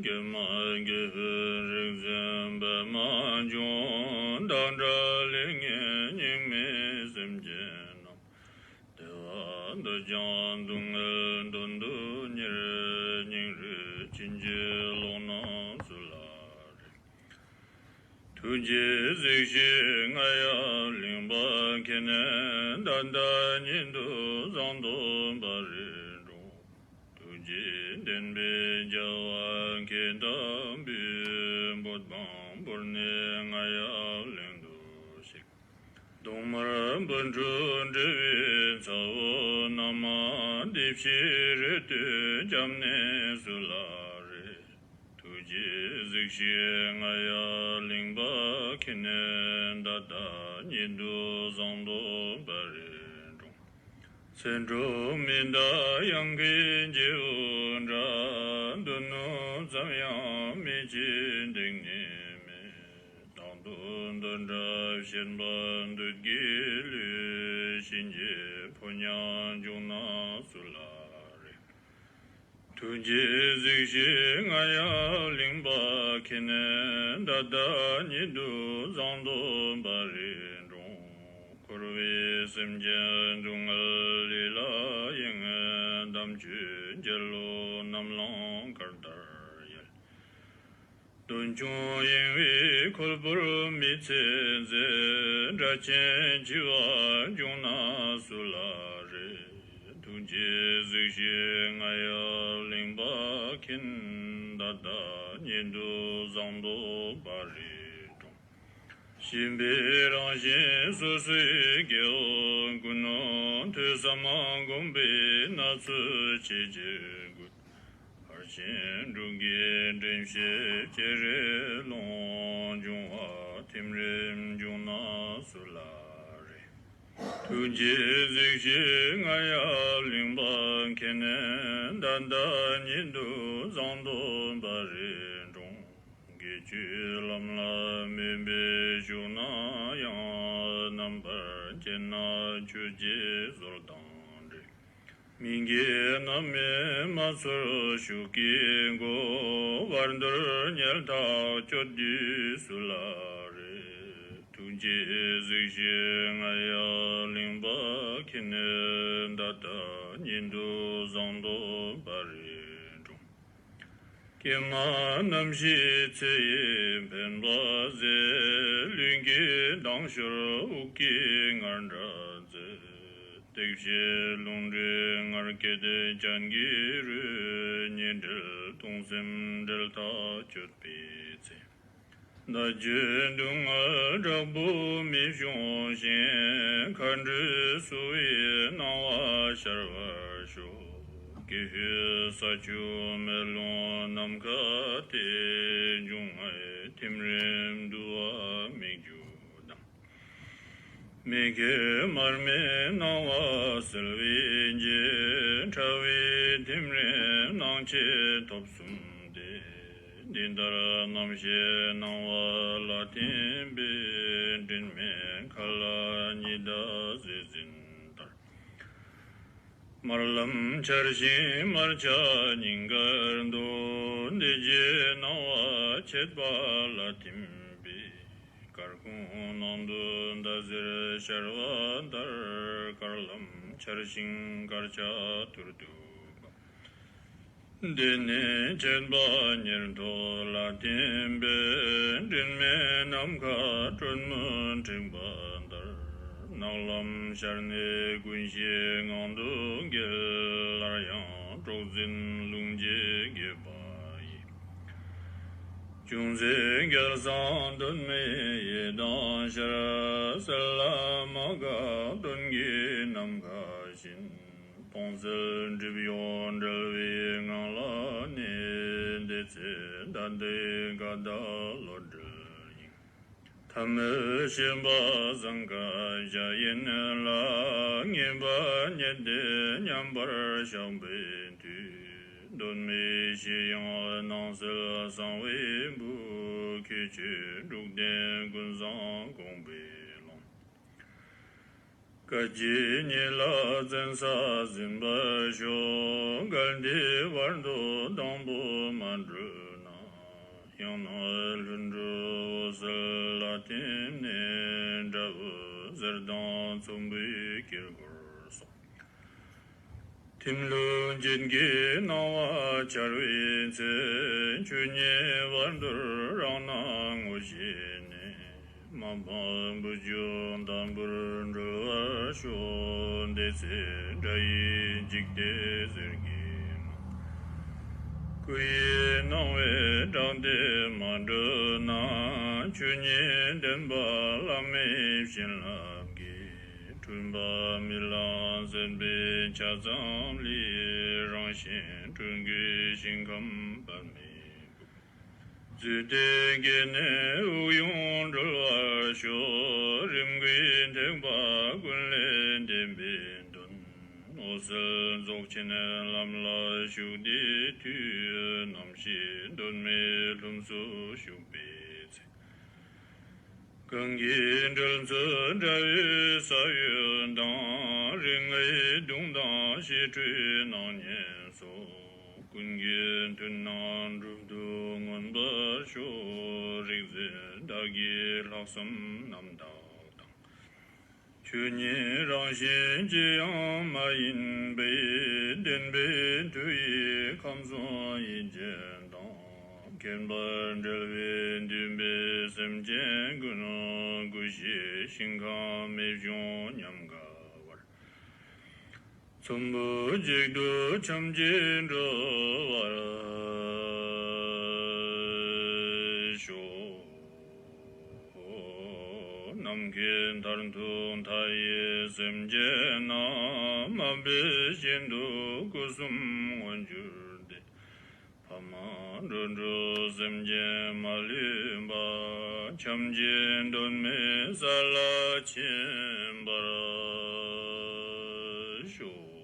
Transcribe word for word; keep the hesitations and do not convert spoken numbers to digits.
ཀྱེ་མ་ཀྱེ་ཧུད་རིག་འཛིན་པདྨ་འབྱུང་། བདག་འདྲ་ལས་ངན་སྙིགས་མའི་སེམས་ཅན་རྣམས། བདེ་བ་འདོད་ཀྱང་སྡུག་བསྔལ་དོན་དུ་གཉེར། སྙིང་རུས་ཅན་གྱི་ལོག་རྣམས་སུ་ལ་རེ། ཐུགས་རྗེས་གཟིགས་ཤིག་རྔ་ཡབ་གླིང་པ་ཁྱེད། ད་ལྟ་ཉིད་དུ་བཟང་དུ་བར་རེ་འགྲོ། ཐུགས་རྗེས་བདེན་པའི་རྒྱལ་བ་ཁྱེད་དམ་པའི། བོད་འབངས་བོར་ནས་རྔ་ཡབ་གླིང་དུ་གཤེགས། གདོང་དམར་སྤུན་དྲུག་འབྲེལ་བའི་ཚ་བོ་རྣམས། སྡེ་བཞིའི་རེ་ལྟོས་བརྒྱབ་ནས་སུ་ལ་རེ། ཐུགས་རྗེས་གཟིགས་ཤིག་རྔ་ཡབ་གླིང་པ་ཁྱེད། ད་ལྟ་ཉིད་དུ་བཟང་དུ་བར་རེ་འགྲོ། ཚེ་འགྲོ་མི་འདའ་གཡང་གི་རྗེ་བོ་འདྲ། མདུན་ནོ་ཙམ་ཡང་མི་བྱེད་འདེགས་ནི་མེད། དང་དུ་འདོད་འདྲ་བཤད་པ་འདོད་ཀྱི་ལུས། གཤིན་རྗེའི་ཕོ་ཉ་འབྱུང་ན་སུ་ལ་རེ། ཐུགས་རྗེས་གཟིགས་ཤིག་རྔ་ཡབ་གླིང་པ་ཁྱེད། ད་ལྟ་ཉིད་དུ་བཟང་དུ་བར་རེ་འགྲོ། འཁོར་བའི་སེམས་ཅན་སྡུག་བསྔལ་ལས་ལ་གཡེང་། དམ་ཆོས་འགྱེད་བློ་རྣམས་ལང་སྐར་ལྟར་ཡལ། དོན་ཆུང་གཡེང་བས་ཁོལ་པོར་མི་ཚེ་འཛད། དགྲ་ཆེན་འཆི་བ་འབྱུང་ན་སུ་ལ་རེ། ཐུགས་རྗེས་གཟིགས་ཤིག་རྔ་ཡབ་གླིང་པ་མཁྱེན། ད་ལྟ་ཉིད་དུ་བཟང་དུ་བར་རེ་འགྲོ། ཞེན་པའི་རང་བཞིན་སོ་སོའི་སྐྱེ་བོ་ཀུན། ཐོས་བསམ་སྒོམ་པས་སྣ་ཚོགས་ཆེས་ཆེར་བཀོད། ཕར་ཕྱིན་དྲུག་གི་འདྲེན་བྱེད་སྤྱན་རས་ཀློང་། འབྱུང་བ་ཐིམ་རིམ་འབྱུང་ན་སུ་ལ་རེ། ཐུགས་རྗེས་གཟིགས་ཤིག་རྔ་ཡབ་གླིང་པ་མཁྱེན། ད་ལྟ་ཉིད་དུ་བཟང་དུ་བར་རེ་འགྲོ། དགེ་བཅུའི་ལམ་ལ་མོས་པས་ཞུགས་ན་ཡང་། རྣམ་པར་དཔྱད་ན་ཆོས་ཀྱི་ཟོལ་དང་འདྲེས། མི་དགེ་རྣམ་སྨིན་མ་ཚོར་ཤུགས་ཀྱིས་འགོ། བར་དོར་ཉལ་ཐག་གཅོད་དུས་སུ་ལ་རེ། ཐུགས་རྗེས་གཟིགས་ཤིག་རྔ་ཡབ་གླིང་པ་མཁྱེན། ད་ལྟ་ཉིད་དུ་བཟང་དུ་བར་རེ་འགྲོ། ཀྱེ་མ་རྣམ་ཤེས་ཚེ་ཡི་འཕེན་པ་ཟད། ལུས་ཀྱི་མདངས་ཤོར་དབུགས་ཀྱི་ངར་འདྲ་མཛད། ཏིག་ཕྱེད་རླུང་འདྲེས་ངར་སྐད་ཅན་གྱི་རོས། ཉེ་འབྲེལ་གདུང་སེམས་འབྲེལ་ཐག་གཅོད་པའི་ཚེ། བརྡ་བརྒྱུད་སྡུག་བསྔལ་དྲག་པོ་མི་འབྱུང་ཞིང་། མཁའ་འགྲོས་བསུ་བའི་སྣང་བ་ཤར་བར་ཤོག། ཀྱེ་ཧུད་ས་ཆུ་མེ་རླུང་ནམ་མཁའ་སྟེ། འབྱུང་ལྔའི་ཐིམ་རིམ་འདུ་བ་སྨིག་རྒྱུ་དང་། མི་དགེ་མར་མེའི་སྣང་བ་སེལ་བའི་རྗེས། ཕྲ་བའི་ཐིམ་རིམ་སྣང་མཆེད་ཐོབ་གསུམ་སྟེ། འདི་ལྟར་རྣམ་ཤེས་སྣང་བ་ལ་ཐིམ་པས། དྲི་མེད་མཁའ་ལ་ཉི་ཟླ་གཟི་བརྗིད་ལྟར། དམར་ལམ་འཆར་ཞིང་དམར་ཆ་སྙིང་གར་འདུ། འདི་རྗེས་སྣང་བ་མཆེད་པ་ལ་ཐིམ་པས། སྐར་ཁུང་ནང་དུ་ཟླ་ཟེར་ཤར་བ་ལྟར། དཀར་ལམ་འཆར་ཞིང་དཀར་ཆ་ཐུར་དུ་འབབ། འདི་ནི་མཆེད་པ་ཉེར་ཐོབ་ལ་ཐིམ་པས། དྲི་མེད་ནམ་མཁའ་སྲོད་མུན་འཁྲིགས་པ་ལྟར། ནག་ལམ་ཤར་ནས་ཀུན་གཞིའི་ངང་དུ་འགྱེལ། སླར་ཡང་སྲོག་འཛིན་རླུང་རྗེས་འགྱེད་པ་ཡི། ཅུང་ཟད་བརྒྱལ་སང་གདོད་མའི་ཡེ་དང་ཤར། གསལ་ལ་མ་འགགས་དོན་གྱི་ནམ་མཁའ་བཞིན། སྟོང་གསལ་སྒྲིབ་གཡོགས་བྲལ་བའི་ངང་ལ་གནས། དེ་ཚེ་ད་ལྟའི་དགའ་ཟླ་བློ་གྲོས་དབྱིངས། ཐ་མལ་ཤེས་པ་ཟང་ཀ་ཞྭ་ཡིན་ལ། ངེས་པ་རྙེད་དེ་མཉམ་པར་བཞག་པའི་མཐུས། གདོད་མའི་གཞི་དབྱིངས་སྣང་གསལ་གསང་བའི་སྦུག་ཁྱད་ཆོས་དྲུག་ལྡན་ཀུན་བཟང་དགོངས་པའི་ཀློང་། སྐད་ཅིག་ཉིད་ལ་བཙན་ས་ཟིན་པར་ཤོག། གལ་ཏེ་བར་དོ་དང་པོ་མ་གྲོལ་ན། ཡང་ན་ལྷུན་གྲུབ་འོད་གསལ་ལ་བརྟེན་ནས། འདྲ་བའི་ཟེར་དང་ཚོམ་བུའི་དཀྱིལ་འཁོར་སོགས། ཐིམ་ལྷུན་ཅན་གྱི་སྣང་བ་འཆར་བའི་ཚེ། ཆོས་ཉིད་བར་དོར་རང་སྣང་ངོ་ཤེས་ནས། མ་འཕངས་བུ་ཆུང་དམ་པོར་གྲོལ་བར་ཤོག། དེ་ཚེ་དགྲ་ཡི་འཇིགས་སྐྲག་ཟེར་གྱིས་མ། སྐུ་ཡི་སྣང་བས་སྐྲག་སྟེ་མ་གྲོལ་ན། ཆོས་ཉིད་བདེན་པ་བླ་མེད་བྱིན་རླབས་ཀྱིས། འཁྲུལ་པ་རྨི་ལམ་སྲིད་པའི་ཆ་ཙམ་ལས། རང་བཞིན་སྤྲུལ་སྐུའི་ཞིང་ཁམས་པདྨའི་བུ། རྫུས་ཏེ་སྐྱེས་ནས་དབུགས་དབྱུང་གྲོལ་བར་ཤོག། རིམ་གྱིས་ཐེག་པ་ཀུན་ལས་འདས་པའི་དོན། འོད་གསལ་རྫོགས་ཆེན་ལམ་ལ་ཞུགས་དེའི་མཐུས། རྣམ་ཤེས་གདོད་མའི་ལྷུམས་སུ་ཞུགས་པའི་ཚེ། གང་གི་འགྲོས་ཚུལ་འདྲ་བའི་ས་བོན་དང་། རིགས་ལྔའི་གདུང་དང་ཞི་ཁྲོའི་སྣང་བརྙན་སོགས། ཀུན་གྱི་མཐུན་སྣང་གྲུབ་ཏུ་མངོན་པར་ཤོག། རིག་འཛིན་བདག་གི་ལྷག་བསམ་རྣམ་དག་དང་། ཆོས་ཉིད་རང་བཞིན་ཅི་ཡང་མ་ཡིན་པའི། བདེན་པའི་མཐུ་ཡིས་ཁམས་གསུམ་ཡིད་ཅན་དང་། མཁྱེན་པར་འབྲེལ་བའི་འདུན་པས་སེམས་ཅན་ཀུན། ཀུན་གཞིའི་ཞིང་ཁམས་རྨད་བྱུང་ཉམས་དགའ་བར། ཚོམ་བུ་གཅིག་ཏུ་ཆོམ་གྱིས་འགྲོ་བར་ཤོག། ནམ་མཁའི་མཐར་ཐུག་མཐའ་ཡས་སེམས་ཅན་རྣམས། མ་འབད་བཞིན་དུ་སྐུ་གསུམ་མངོན་གྱུར་ཏེ། ཕ་མ་འགྲོ་དྲུག་སེམས་ཅན་མ་ལུས་པ། ཆོམ་གྱིས་གདོད་མའི་ས་ལ་ཕྱིན་པར་ཤོག།